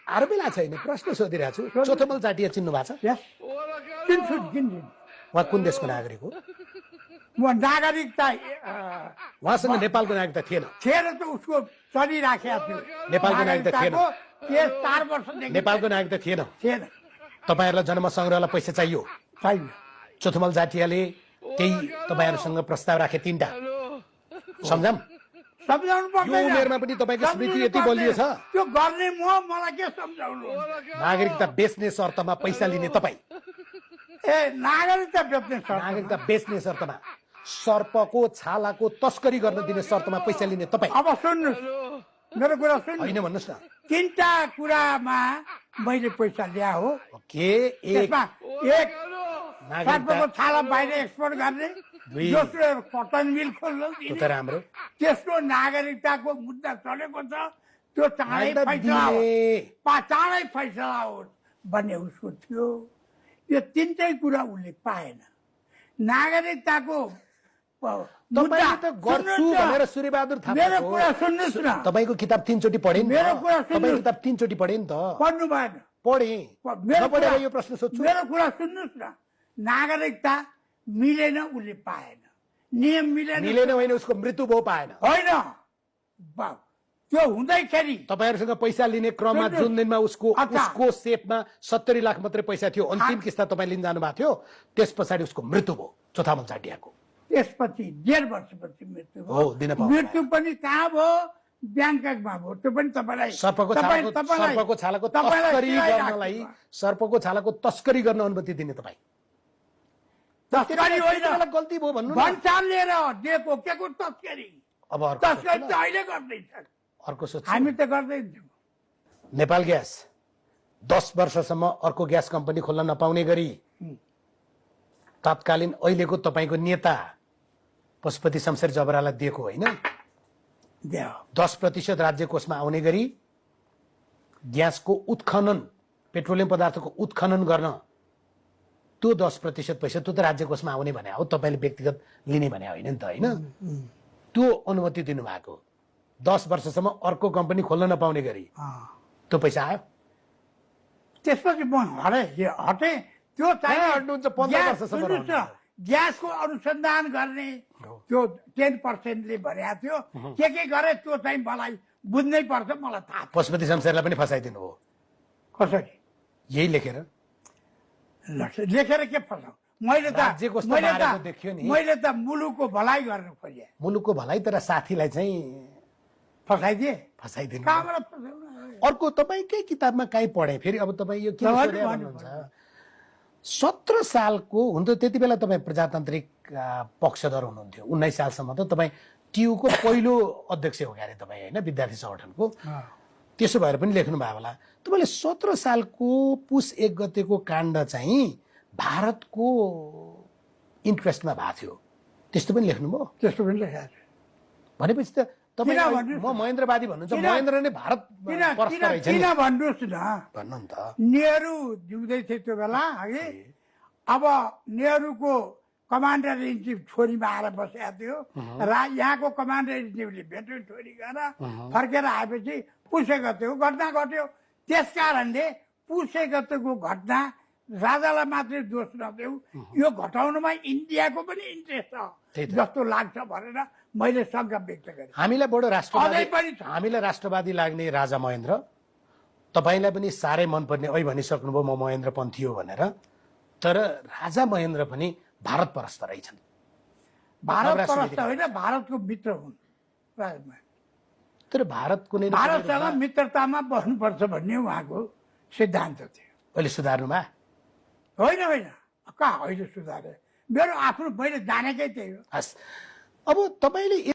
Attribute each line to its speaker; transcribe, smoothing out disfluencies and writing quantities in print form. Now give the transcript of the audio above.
Speaker 1: अरू बेला छैन प्रश्न सोधिरहेको छु चोथोमल जाटिया चिन्नु भएको छ
Speaker 2: यस चिन्छु किन
Speaker 1: उहाँ कुन देशको नागरिक हो
Speaker 2: म नागरिकता
Speaker 1: उहाँसँग नेपालको नागरिकता थिएन
Speaker 2: थिएन त उसको चलिराखेको थियो
Speaker 1: नेपालको नागरिकता थिएन
Speaker 2: यस 4 वर्षदेखि
Speaker 1: नेपालको नागरिकता थिएन
Speaker 2: थिएन
Speaker 1: तपाईहरुलाई जन्म संग्रहलाई पैसा चाहियो
Speaker 2: छैन
Speaker 1: चोथोमल जाटियाले त्यही तपाईहरुसँग प्रस्ताव राखे 3टा सम्झम
Speaker 2: सम्झाउनु
Speaker 1: यो
Speaker 2: पर्दैन
Speaker 1: उमेरमा पनि तपाईको स्मृति यति बलियो छ
Speaker 2: त्यो गर्ने मलाई के सम्झाउनु
Speaker 1: नागरिकता बेच्ने शर्तमा पैसा लिने तपाई
Speaker 2: ए नागरिकता बेच्ने शर्त
Speaker 1: नागरिकता बेच्ने शर्तमा सर्पको छालाको तस्करी गर्न दिने शर्तमा पैसा लिने तपाई
Speaker 2: अब सुन्नुस् मेरो कुरा सुन्नु
Speaker 1: हैन भन्नुस् न
Speaker 2: 3टा कुरामा मैले पैसा ल्या हो
Speaker 1: के एक
Speaker 2: त्यसमा एक सर्पको छाला बाहिर एक्सपोर्ट गर्ने दोस्रो कटन मिल खोल्नु
Speaker 1: त्यो त राम्रो
Speaker 2: त्यसको नागरिकताको मुद्दा चलेको छ त्यो चाँडै
Speaker 1: नागरिकता
Speaker 2: फैसला
Speaker 1: दिने।
Speaker 2: चाँडै फैसला होस् भन्ने उसको थियो यो 3टै कुरा उसले पाएन नागरिकताको
Speaker 1: तपाईले त गर्छु भनेर सूर्यबहादुर
Speaker 2: मेरो
Speaker 1: थापाको
Speaker 2: कुरा सुन्नुस् न
Speaker 1: तपाईको किताब 3 चोटी पढे नि
Speaker 2: मेरो कुरा
Speaker 1: तपाईको
Speaker 2: सुन्नुस्
Speaker 1: किताब 3 चोटी पढे नि त
Speaker 2: पढ्नु भएन
Speaker 1: पढे
Speaker 2: मेरो
Speaker 1: नपढेर
Speaker 2: कुरा-
Speaker 1: यो प्रश्न सोध्छु
Speaker 2: मेरो कुरा सुन्नुस् न नागरिकता मिलेन उसले पाएन नियम मिलेन
Speaker 1: मिलेन होइन उसको मृत्यु भो पाएन
Speaker 2: होइन त्यो हुँदैखेरि
Speaker 1: तपाईहरुसँग पैसा लिने क्रममा
Speaker 2: सुन्नुहोस्।
Speaker 1: जुन दिनमा उसको
Speaker 2: अच्छा।
Speaker 1: उसको सेफमा 70 लाख मात्रै पैसा थियो अन्तिम किस्ता तपाई लिन जानु भएको थियो त्यस पछाडि उसको मृत्यु भयो चोथामल जाटियाको
Speaker 2: त्यसपछि 1.5 वर्षपछि मृत्यु
Speaker 1: हो, दिन
Speaker 2: भयो
Speaker 1: पाउनु
Speaker 2: मृत्यु पनि कहाँ भयो ब्याङ्ककमा भयो त्यो पनि तपाईँलाई
Speaker 1: सर्पको छालाको तस्करी गर्नलाई सर्पको छालाको तस्करी गर्न अनुमति दिने तपाई
Speaker 2: तस्करी होइन
Speaker 1: त्यतिबेला गल्ती भयो भन्नु न।
Speaker 2: भन्सार लिएर दिएको के को तस्करी
Speaker 1: अब अर्को
Speaker 2: तस्करी
Speaker 1: सोध्छु
Speaker 2: त
Speaker 1: ल।
Speaker 2: अहिले गर्दैछ
Speaker 1: अर्को सोध्छु
Speaker 2: हामी त गर्दैनछौँ
Speaker 1: नेपाल ग्यास 10 वर्षसम्म अर्को ग्यास कम्पनी खोल्न नपाउने गरी तत्कालीन अहिलेको तपाईको नेता पशुपति शमशेर जबरालाई दिएको होइन
Speaker 2: देऊ
Speaker 1: 10% राज्य कोषमा आउने गरी ग्यासको उत्खनन पेट्रोलियम पदार्थको उत्खनन गर्न त्यो 10% पैसा त्यो त राज्य कोषमा आउने भने हो तपाईले व्यक्तिगत लिने भने होइन नि त होइन त्यो अनुमति दिनुभएको 10 वर्षसम्म अर्को कम्पनी खोल्न नपाउने गरी त्यो पैसा आयो
Speaker 2: त्यसपछि म हटे त्यो
Speaker 1: कहाँ हट्नुहुन्छ? 15 वर्षसम्म
Speaker 2: सुन्नुहोस् न, ग्यासको अनुसन्धान गर्ने त्यो 10%ले भनेको थियो के गरे त्यो चाहिँ मलाई बुझ्नै पर्छ मलाई थाहा छ।
Speaker 1: पशुपति शमशेरलाई पनि फसाइदिनु हो
Speaker 2: कसरी
Speaker 1: यही लेखेर
Speaker 2: लेखेर के फसाउ मैले त
Speaker 1: राज्य कस्तो मारेको देखियो नि।
Speaker 2: मैले त मुलुकको भलाइ गर्न खोजेँ
Speaker 1: मुलुकको भलाइ तर साथीलाई चाहिँ
Speaker 2: फसाइदिए
Speaker 1: फसाइदिनु भयो।
Speaker 2: कहाँबाट फसाउनु
Speaker 1: अर्को तपाईँकै किताबमा कहीँ पढे फेरि अब तपाईँ यो किन
Speaker 2: तपाईँ
Speaker 1: सोधे
Speaker 2: भन्नु
Speaker 1: भन्नुहुन्छ 17 सालको हुन त त्यति बेला तपाईँ प्रजातान्त्रिक पक्षधर हुनुहुन्थ्यो 19 सालसम्म त तपाईँ टियुको पहिलो अध्यक्ष हो क्यारे तपाईँ होइन विद्यार्थी संगठनको त्यसो भएर पनि लेख्नु भयो होला तपाईँले 17 सालको पुस 1 गतेको काण्ड चाहिँ भारतको इन्ट्रेस्टमा भएको थियो त्यस्तो पनि लेख्नुभयो
Speaker 2: त्यस्तो पनि लेखाएको छ।
Speaker 1: भनेपछि त तपाईँ
Speaker 2: किन भन्नुहोस्
Speaker 1: म महेन्द्रवादी भन्नुहुन्छ महेन्द्र नै भारत
Speaker 2: किन
Speaker 1: परस्त रहेछ
Speaker 2: किन
Speaker 1: नि
Speaker 2: भन्नुहोस् न
Speaker 1: भन्नु नि त
Speaker 2: नेहरू जिउँदै थिए त्यो बेला अघि अब नेहरूको कमान्डर इन चिफ छोरीमा आएर बसेको थियो र यहाँको कमान्डर इन चिफले भेट्यो छोरी गएर फर्केर आएपछि पुसे गतेको घटना घट्यो त्यस कारणले पुसे गतेको घटना राजालाई मात्रै दोष नदेऊ यो घटाउनमा इन्डियाको पनि इन्ट्रेस्ट
Speaker 1: त्यही
Speaker 2: छ
Speaker 1: त।
Speaker 2: जस्तो लाग्छ भनेर मैले शङ्का व्यक्त गरेँ
Speaker 1: हामीलाई बडो राष्ट्रवादी
Speaker 2: अझै पनि छ।
Speaker 1: हामीलाई राष्ट्रवादी लाग्ने राजा महेन्द्र तपाईलाई पनि साह्रै मनपर्ने ऐ भनिसक्नुभयो म महेन्द्र पन्थी हो भनेर तर राजा महेन्द्र पनि भारत परस्त रहेछन्
Speaker 2: भारत
Speaker 1: नवराष्ट्र
Speaker 2: परस्त होइन भारतको मित्र हुन् राजा महेन्द्र।
Speaker 1: तर भारत कुनै न कुनै
Speaker 2: भारतसँग
Speaker 1: रूपमा
Speaker 2: मित्रतामा बस्नुपर्छ भन्ने उहाँको सिद्धान्त थियो
Speaker 1: अहिले सुधार्नुमा
Speaker 2: होइन होइन कहाँ अहिले सुधारे मेरो आफ्नो मैले जानेकै त्यही हो
Speaker 1: हस् अब तपाईले